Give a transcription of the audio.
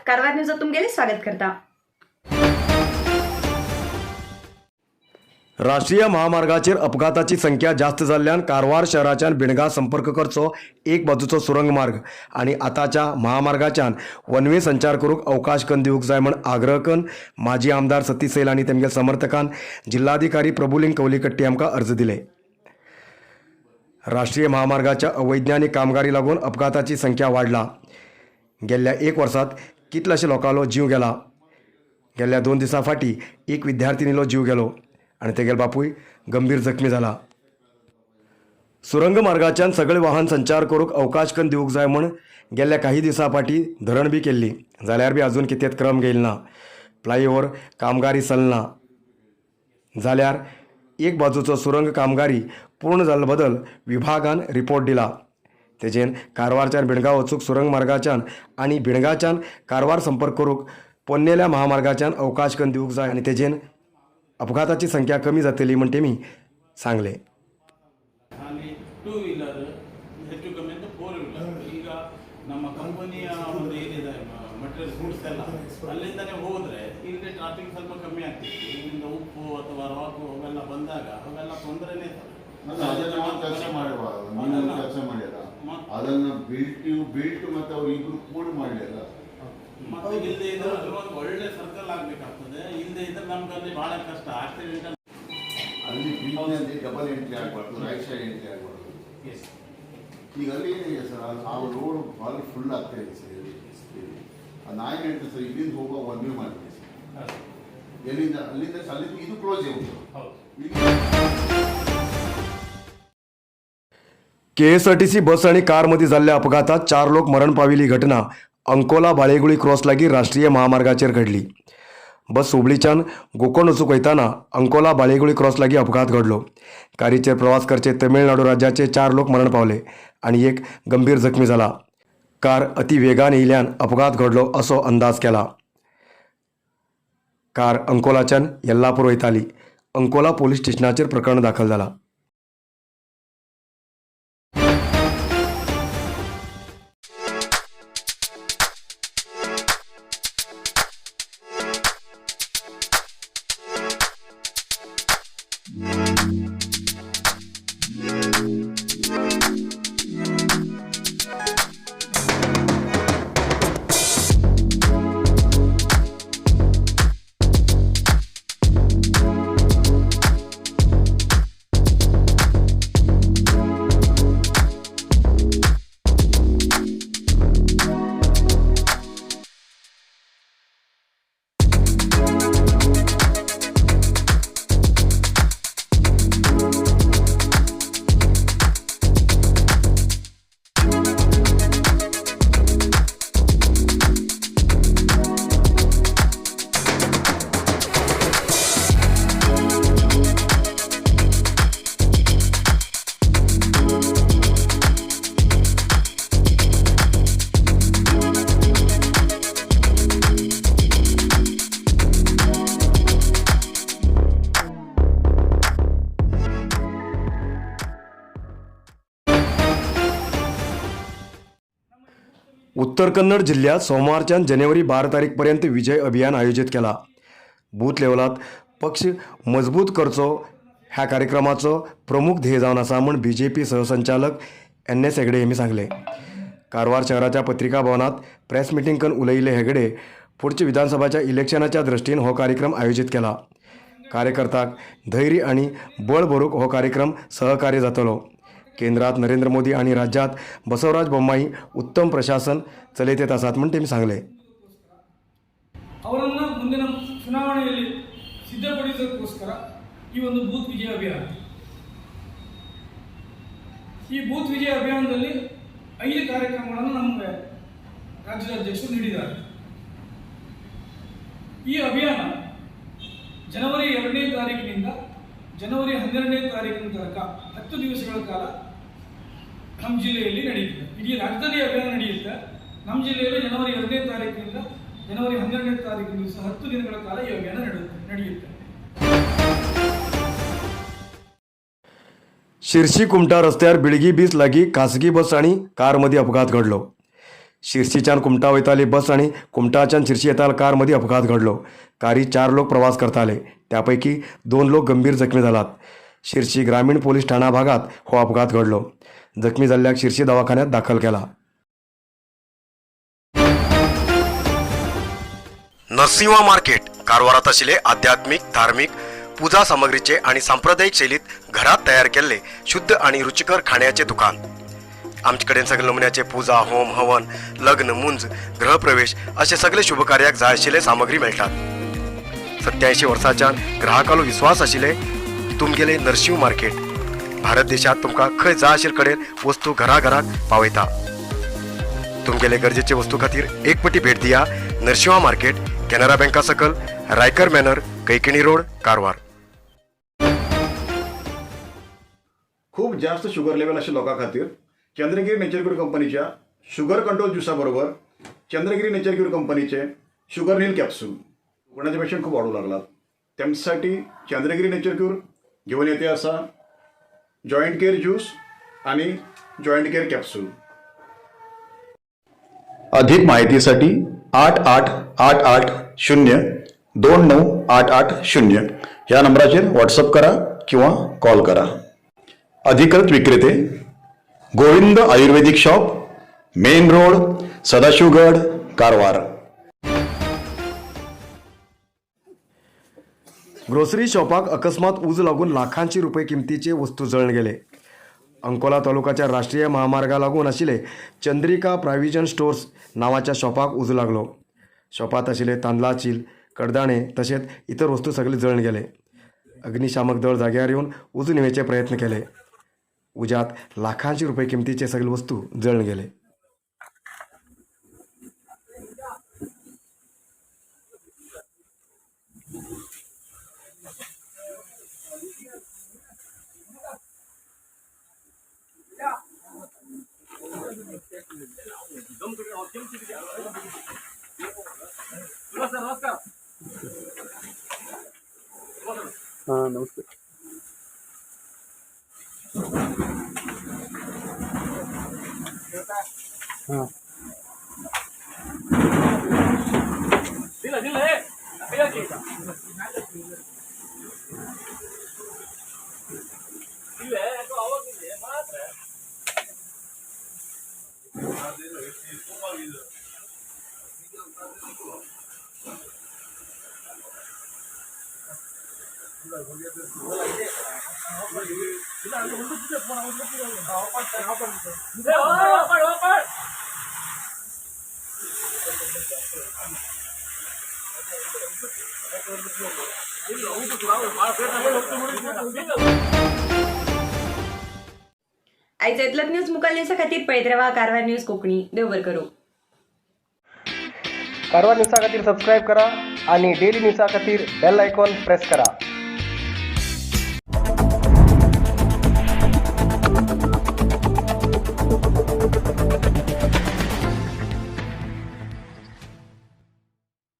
कारवार न्यूजात तुमगेले स्वागत करता. राष्ट्रीय महामार्गाचेर अपघाताची संख्या जास्त जाल्ल्यान कारवार शहराच्यान बिणगा संपर्क करचो एक बाजूचो सुरंग मार्ग आनी आतांच्या महामार्गाच्यान वन वे संचार करूंक अवकाश कन्न दिवंक जाय म्हण आग्रह कन्न माजी आमदार सतीश सैल आनी तेमगे समर्थकान जिल्हाधिकारी प्रभुलिंग कवलीकट्टी आमकां अर्ज दिले. राष्ट्रीय महामार्गाच्या अवैज्ञानिक कामगारी लागून अपघाताची संख्या वाडला. गेल्ल्या एक वर्सात कितल्याशे लोकांलो जीव गेला. गेल्ल्या 2 दिसां फाटीं एक विद्यार्थिनीलो जीव गेलो आनी तेगेलो बापूय गंभीर जखमी जाला. सुरंग मार्गाच्यान सगळे वाहन संचार करूंक अवकाश कन्न दिवंक जाय म्हूण गेल्ल्या काही दिसां फाटीं धरण बी केल्ली, जाल्यार बी अजून कितेंच क्रम घेयल ना. फ्लायओवर कामगारी चलना जाल्यार एक बाजूचो सुरंग कामगारी पूर्ण जाल्लो बदल विभागान रिपोर्ट दिला. तेजेन कारवारच्यान बिणगांव वचूंक सुरंग मार्गाच्यान आनी बिणगाच्यान कारवार संपर्क करूंक पोन्नेल्या महामार्गाच्यान अवकाश कन्न दिवंक जाय आनी तेजेन अपघाताची संख्या कमी जातली म्हण तेमी सांगलें. ಅಲ್ಲಿ ಟೂ ವೀಲರ್, ಹೆಚ್ಚು ಕಮ್ಮಿ ಅಂತ ಫೋರ್ ವೀಲರ್. ಈಗ ನಮ್ಮ ಕಂಪನಿಯ ಒಂದು ಏನಿದೆ ಮಟೀರಿಯಲ್ ಗೂಡ್ಸ್ ಎಲ್ಲ ಅಲ್ಲಿಂದನೇ ಹೋದರೆ ಇಲ್ಲಿ ಟ್ರಾಫಿಕ್ ಸ್ವಲ್ಪ ಕಮ್ಮಿ ಆಗ್ತಿತ್ತು. ಇಲ್ಲಿಂದ ಉಪ್ಪು ಅಥವಾ ರಾಕು ಅವೆಲ್ಲ ಬಂದಾಗ ಅವೆಲ್ಲ ತೊಂದರೆನೇ ಸರ್. ಅಲ್ಲ, ಅದನ್ನ ಒಂದು ಕೆಲಸ ಮಾಡುವ, ನೀವು ಒಂದು ಕೆಲಸ ಮಾಡ್ಯಾರ, ಅದನ್ನ ಬಿಲ್ಟ್ ಬಿಲ್ಟ್ ಮತ್ತೆ ಅವ್ರು ಇಬ್ರು ಕೂಡಿ ಮಾಡ್ಯಾರ. ಮತ್ತೆ ಇಲ್ಲದೆ ಇದ್ರೆ ಅದು ಒಂದು ಒಳ್ಳೆ ಸರ್ಕಲ್ ಆಗ್ಬೇಕಾಗ್ತದೆ. ಇಲ್ಲದೆ ಇದ್ರೆ ನಮ್ಗೆ ಅಲ್ಲಿ ಬಹಳ ಕಷ್ಟ, ಆಕ್ಸಿಡೆಂಟ್. ಅಲ್ಲಿ ಬೀಚ್ನಲ್ಲಿ ಡಬಲ್ ಎಂಟ್ರಿ ಆಗಬಾರ್ದು, ರೈಟ್ ಸೈಡ್ ಎಂಟ್ರಿ ಆಗಬಾರ್ದು. ಈಗ ಅಲ್ಲಿ ಏನಿದೆ ಸರ್, ಆ ರೋಡ್ ಭಾಳ ಫುಲ್ ಆಗ್ತಾ ಇದೆ ಸರ್. ಇಲ್ಲಿ ನಾನು ಏನು ಹೇಳ್ತೀನಿ ಸರ್, ಇಲ್ಲಿಂದ ಹೋಗುವ ಒನ್ ವೇ ಮಾಡಿದೆ ಸರ್. ಎಲ್ಲಿಂದ ಅಲ್ಲಿಂದ ಅಲ್ಲಿಂದ ಇದು ಕ್ಲೋಸ್ ಉಂಟು. ಹೌದು. ಇಲ್ಲಿ केएसआरटीसी बस आणि कारमध्ये जाल्ल्या अपघातात 4 लोक मरण पाविल्ली घटना अंकोला बाळेगुळी क्रॉस लागीं राष्ट्रीय महामार्गाचेर घडली. बस हुबळीच्यान गोकर्ण वचूंक वयताना अंकोला बाळेगुळी क्रॉस लागीं अपघात घडलो. कारीचेर प्रवास करचे तमिळनाडू राज्याचे 4 लोक मरण पावले आनी एक गंभीर जखमी जाला. कार अति वेगान येयल्यान अपघात घडलो असो अंदाज केला. कार अंकोलाच्यान येल्लापूर वयताली. अंकोला पोलीस स्टेशनाचेर प्रकरण दाखल जाला. उत्तर कन्नड जिल्ह्यात सोमवारच्यान जानेवारी 12 तारीखपर्यंत विजय अभियान आयोजित केला. बूथ लेवलात पक्ष मजबूत करचो ह्या कार्यक्रमाचो प्रमुख ध्येय जावन आसा म्हूण बी जे पी सहसंचालक एन एस हेगडे हेमी सांगलें. कारवार शहराच्या पत्रिका भवनात प्रेस मिटींग करून उलयिल्ले हेगडे पुढच्या विधानसभाच्या इलेक्शनाच्या दृश्टीन हो कार्यक्रम आयोजित केला. कार्यकर्त्याक धैर्य आनी बळ भरूंक हो कार्यक्रम सहकार्य जातलो. केंद्रात नरेंद्र मोदी आणि राज्यात बसवराज बोम्माई उत्तम प्रशासन चलयत येत आसात म्हूण तेमी सांगलें. ಅವರನ್ನು ಮುಂದಿನ ಚುನಾವಣೆಯಲ್ಲಿ ಸಿದ್ಧಪಡಿಸೋದಕ್ಕೋಸ್ಕರ ಈ ಒಂದು ಬೂತ್ ವಿಜಯ ಅಭಿಯಾನ. ಈ ಬೂತ್ ವಿಜಯ ಅಭಿಯಾನದಲ್ಲಿ 5 ಕಾರ್ಯಕ್ರಮಗಳನ್ನು ನಮಗೆ ರಾಜ್ಯದ ಅಧ್ಯಕ್ಷರು ನೀಡಿದ್ದಾರೆ. ಈ ಅಭಿಯಾನ ಜನವರಿ 2ನೇ ತಾರೀಕಿನಿಂದ ಜನವರಿ 12ನೇ ತಾರೀಕಿನ ತನಕ 10 ದಿವಸಗಳ ಕಾಲ ನಮ್ಮ ಜಿಲ್ಲೆಯಲ್ಲಿ ನಡೆಯುತ್ತದೆ. ಇಡೀ ರಾಜ್ಯದಲ್ಲಿ ಅಭಿಯಾನ ನಡೆಯುತ್ತೆ. ನಮ್ಮ ಜಿಲ್ಲೆಯಲ್ಲಿ ಜನವರಿ 2ನೇ ತಾರೀಕಿನಿಂದ ಜನವರಿ 12ನೇ ತಾರೀಕಿನ ದಿವಸ 10 ದಿನಗಳ ಕಾಲ ಈ ಅಭಿಯಾನ ನಡೆಯುತ್ತೆ ನಡೆಯುತ್ತೆ शिरशी कुमठा रस्त्यार बिळगी बीच लागीं खासगी बस आनी कार मदीं अपघात घडलो. शिरशीच्यान कुमटा वयताली बस आनी कुमटाच्यान शिरशी येताल कार मदीं अपघात घडलो. कारी 4 लोक प्रवास करताले, त्या पैकी 2 लोक गंभीर जखमी जालात. शिरशी ग्रामीण पोलीस ठाणा भागात हो अपघात घडलो. जखमी जाल्ल्याक शिरशी दवाखान्यात दाखल केला. नरसिंहा मार्केट कारवारात आशिल्ले आध्यात्मिक, धार्मिक पूजा सामग्रीचे आणि सांप्रदायिक शैलीत घरात तयार केल्ले शुद्ध आणि रुचिकर खाण्याचे दुकान. आमचे कडेन सगळे नमुन्याचे पूजा, होम, हवन, लग्न, मुंज, गृहप्रवेश असे सगळे शुभकार्याक जाय आशिल्ले सामग्री मेळटात. 87 वर्सांच्यान ग्राहकालो विश्वास आशिल्ले तुमगेले नरशिंव मार्केट भारत देशात तुमकां खंय जाय आशिल्ले कडेन वस्तू घराघरात पावयता. तुमगेले गरजेचे वस्तू खातीर एक पटी भेट दिया नरशिंवा मार्केट, कॅनरा बँका सकल, रायकर मॅनर, कैकिणी रोड, कारवार. खूप जास्त शुगर लेवल अशा लोकां खातीर चंद्रगिरी नेचर क्यूर कंपनीच्या शुगर कंट्रोल ज्युसा बरोबर चंद्रगिरी नेचर क्यूर कंपनीचे शुगर नील कॅप्सूल. कोणाचे पेशंट खूप वाढू लागलात, त्यांच्यासाठी चंद्रगिरी नेचर क्यूर घेऊन येते असा जॉईंट केअर ज्यूस आणि जॉईंट केअर कॅप्सूल. अधिक माहितीसाठी 8888029880 ह्या नंबराचेर व्हॉट्सअप करा किंवा कॉल करा. अधिकृत विक्रेते Govind Ayurvedic shop, main road, Sadashivgad, Karwar. Grocery शॉपाक अकस्मात उजो लागून लाखांची रुपये किमतीचे वस्तू जळून गेले. अंकोला तालुकाच्या राष्ट्रीय महामार्गा लागून आशिल्ले चंद्रिका प्राविजन स्टोर्स नावाच्या शॉपाक उजो लागलो. शॉपात आशिल्ले तांदळाचील, कडदाणे तशेंच इतर वस्तू सगळे जळून गेले. अग्निशामक दळ जाग्यार येवन उजो न्हिवेचे प्रयत्न केले. उज्यात लाखांची रुपये किमतीचे सगळे वस्तू जळून गेले. आयज इतलोच न्यूज मुखार न्यूजा खातीर पळयत रावा कारवार न्यूज कोंकणी. देव बरें करूं. कारवार न्यूजा खातीर सबस्क्रायब करा आणि डेली न्यूजा खातीर बेल आयकॉन प्रेस करा.